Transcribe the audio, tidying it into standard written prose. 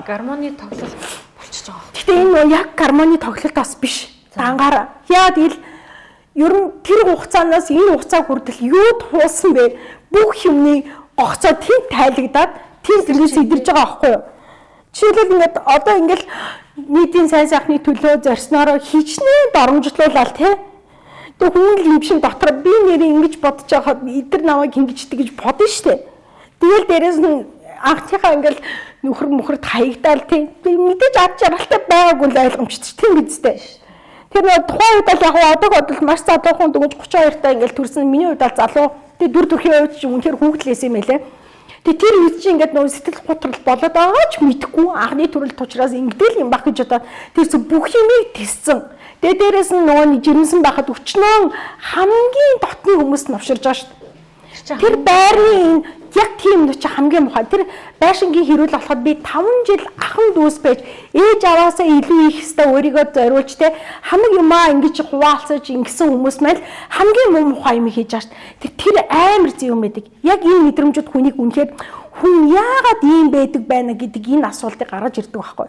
Гармоны тоглолт болчихж байгаа. Гэтэ энэ яг гармоны тоглолт бас биш. Дангаараа. Яа тэгэл ер нь тэр хугацаанаас энэ хугацаа хүртэл юу туулсан бэ? Бүх юмны гогцоо тийм тайлагдаад, тийм зэргээс идэрж байгаа байхгүй юу? Жишээлбэл, ингээд одоо ингээл нийтийн сайн сайхны төлөө зорьсноороо хичнээн доромжлуулаад тий. Тэг хүн л юм шин дотор би нэрээ ингэж бодож байхад эдэр намайг ингэждэг гэж бодно штэ. Тэгэл дээрэс нь анхныхаа ингээл нөхөр мөхөрт хаягдаал тий. Тэг мэдээж ад жаргалтай байгаагүй л ойлгомжтой тийм биз дээ. Тэр нөгөө тухайн үед бол яг одоо бодвол маш залуухан, дөнгөж 32 таа ингээл төрсөн, миний хувьд бол залуу. Тэг дүр төрхийн хувьд ч үнэхээр хүүхдлээсэн юм байлээ. Тэг тэр үед чи ингээд нөгөө сэтгэл готрол болоод байгаа ч мэдэхгүй, анхны төрөлт учраас ингэдэл юм баг гэж одоо тэр зүг бүх юмыг тиссэн. Тэгээ дээрэс нь нөгөө нэг жирэмсэн байхад өчнөө хамгийн дотны хүмүүс навширж байгаа шүү дээ. Тэр байрны энэ яг тийм нүч хамгийн мухай. Тэр байшингийн хэрүүл болоход би 5 жил ахан дүүс байж, ээж аваасаа илүү их хэвээр өөрийгөө зориулж те хамаг юмаа ингэж хуваалцаж ингэсэн хүмүүс маань хамгийн муу мухай юм хийж байгаа шүү дээ. Тэр амар зэв юм байдаг. Яг энэ мэдрэмжүүд хүнийг үнэхээр хүн яагаад ийм байдаг байна гэдэг энэ асуултыг гаргаж ирдэг байхгүй.